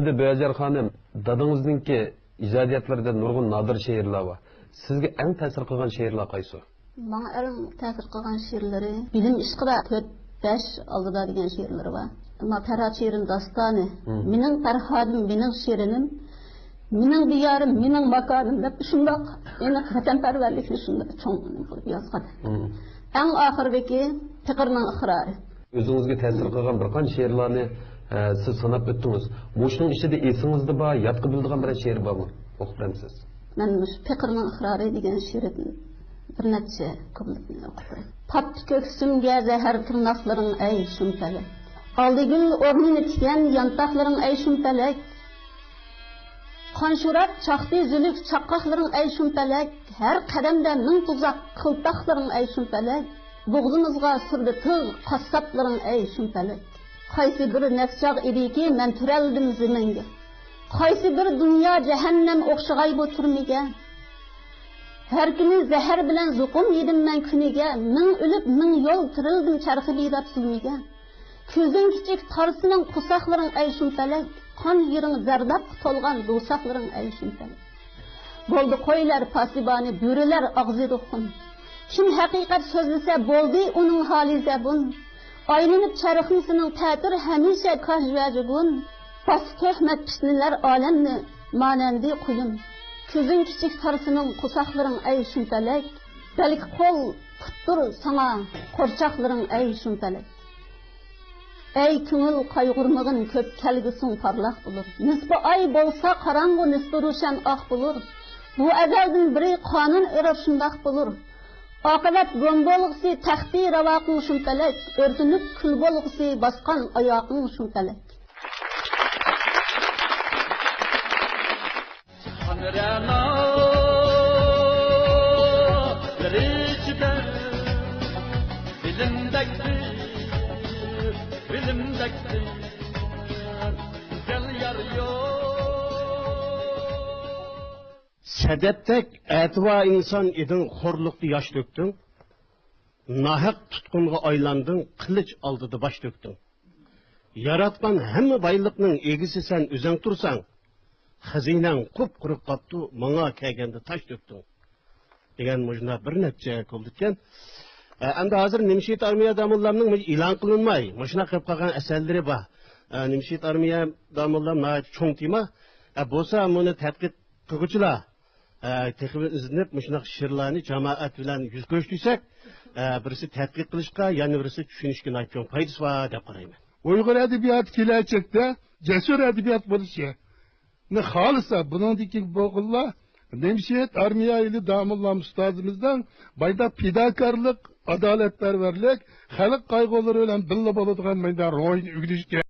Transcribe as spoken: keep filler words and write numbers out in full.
ئەمدى بۆھەجەر خانىم، دادىڭىزنىڭكى ئىجادىيەتلىرىدە نۇرغۇن نادىر شېئىرلار بار. سىزگە ئەڭ تەسىر قىلغان شېئىرلار قايسى؟ ماڭا ئەڭ تەسىر قىلغان شېئىرلىرى، بىلىم ئىشقىدا تۆت بەش ئالدىدا دېگەن شېئىرلىرى بار. ئەمما پەرھاد شېرىن داستانى، مم. مېنىڭ پەرھادىم، مېنىڭ شېرىنىم، مېنىڭ دىيارىم، مېنىڭ ماكانىم دەپ شۇنداق ئېنىق ۋەتەنپەرۋەرلىكنى شۇنداق چوڭ قىلىپ يازغان. مم. ئەڭ ئاخىرىدىكى پېقىرنىڭ ئىقرارى. ئۆزىڭىزگە تەسىر قىلغان بىر قانچە شېئىرلارنى، ئە، سىز ساناپ ئۆتتىڭىز. مۇشۇنىڭ ئىچىدە ئېسىڭىزدە بار، يادقا بىلىدىغان بىرەر شېئىر بارمۇ؟ ئوقۇپ بېرەمسىز؟ مەن مۇشۇ پېقىرنىڭ ئىقرارى دېگەن شېئىرىدىن بىر نەچچە كۇپلېتنى ئوقۇپ بېرەي. پاتتى كۆكسۈمگە زەھەر تىرناقلىرىڭ ئەي شۇمپەلەك. ئالدىگۈل ئورنىنى تىككەن يانتاقلىرىڭ ئەي شۇمپەلەك. قان شوراپ چاقتى زۈلۈك چاققاقلىرىڭ ئەي شۇمپەلەك. ھەر قەدەمدە مىڭ تۇزاق قىلتاقلىرىڭ ئەي شۇمپەلەك. بوغزىمىزغا سۈردى تىغ قاسساپلىرىڭ ئەي شۇمپەلەك. قايسى بىر نەق چاغ ئىدىكى مەن تۆرەلدىم زېمىنگە. قايسى بىر دۇنيا جەھەننەم ئوخشىغاي بۇ تۈرمىگە. ھەر كۈنى زەھەر بىلەن زوقۇم يېدىم مەن كۈنىگە. مىڭ ئۆلۈپ مىڭ يول تىرىلدىم چەرخى بىدار زۇلمىگە. كۆزۈڭ كىچىك تارسىنىڭ قورساقلىرىڭ ئەي شۇمپەلەك. قان يېرىڭ زەردابقا تولغان دوزاخلىرىڭ ئەي شۇمپەلەك. بولدى قويلار پاسىبانى، بۆرىلەر ئاغزى دولقۇن. كىم ھەقىقەت سۆزلىسە بولدى ئۇنىڭ ھالى زەبۇن. ئايلىنىپ چەرخىم سېنىڭ تەتۈر ھەمىشە كاج ۋە جۇگۇن. باستى تۆھمەت پىتنىلەر ئالەمنى مانەندى قۇيۇن. كۆزۈڭ كىچىك تارسىنىڭ قورساقلىرىڭ ئەي شۇمپەلەك. بەلكى قول پۇتتۇر ساڭا قورچاقلىرىڭ ئەي شۇمپەلەك. ئەي كۆڭۈل قايغۇرمىغىن كۆپ كەلگۈسىڭ پارلاق بولۇر. نىسپا ئاي بولسا قاراڭغۇ نىسپا روشەن ئاق بولۇر. بۇ ئەزەلدىن بىرى قانۇن ئېرىپ شۇنداق بولۇر. ئاقىۋەت گۇم بولغۇسى تەختى راۋاقىڭ شۇمپەلەك. ئۆرتىنىپ كۈل بولغۇسى باسقان ئاياقىڭ شۇمپەلەك. سۇبھان رەنالىرى ئىچىدە بىلىمدەكتى، بىلىمدەكتى گۈزەل يار يوق. سەدەپتەك ئەتىۋار ئىنسان ئىدىڭ، خورلۇقتا ياش تۆكتۈڭ. ناھەق تۇتقۇنغا ئايلاندىڭ، قىلىچ ئالدىدا باش تۆكتۈڭ. ياراتقان ھەممە بايلىقنىڭ ئىگىسى سەن ئۆزەڭ تۇرساڭ، خەزىنەڭ قۇپقۇرۇق قاپتۇ، ماڭا كەلگەندە تاش تۆكتۈڭ. دېگەن مۇشۇنداق بىر نەچچە كۇپلېتكەن. ئە، ئەمدى ھازىر نىمشېھىت ئارمىيە داموللامنىڭ مۇشۇ ئېلان قىلىنماي مۇشۇنداق قېلىپ قالغان ئەسەرلىرى بار. ئە، نىمشېھىت ئارمىيە داموللام ناھايىتى چوڭ تېما. ئە، بولسا مۇنى تەتقىق قىلغۇچىلار، ئە، تېخىمۇ ئىزدىنىپ مۇشۇنداق شېئىرلارنى جامائەت بىلەن يۈز كۆرۈشتۈرسەك، ئە، بىرسى تەتقىق قىلىشقا، يەنە بىرسى چۈشىنىشكە ناھايىتى چوڭ پايدىسى بار دەپ قارايمەن. ئۇيغۇر ئەدەبىياتى كېلەچەكتە جەسۇر ئەدەبىيات بولۇشىنى خالىسا، بۇنىڭدىكى بولغانلار نىمشېھىت ئارمىيە يىلى داموللام ئۇستازىمىزنىڭ بايدا پىداكارلىق، ئادالەتپەرۋەرلىك، خەلق قايغۇلىرى بىلەن بىللە بولىدىغان مەيدا روھىنى ئۆگىنىشكە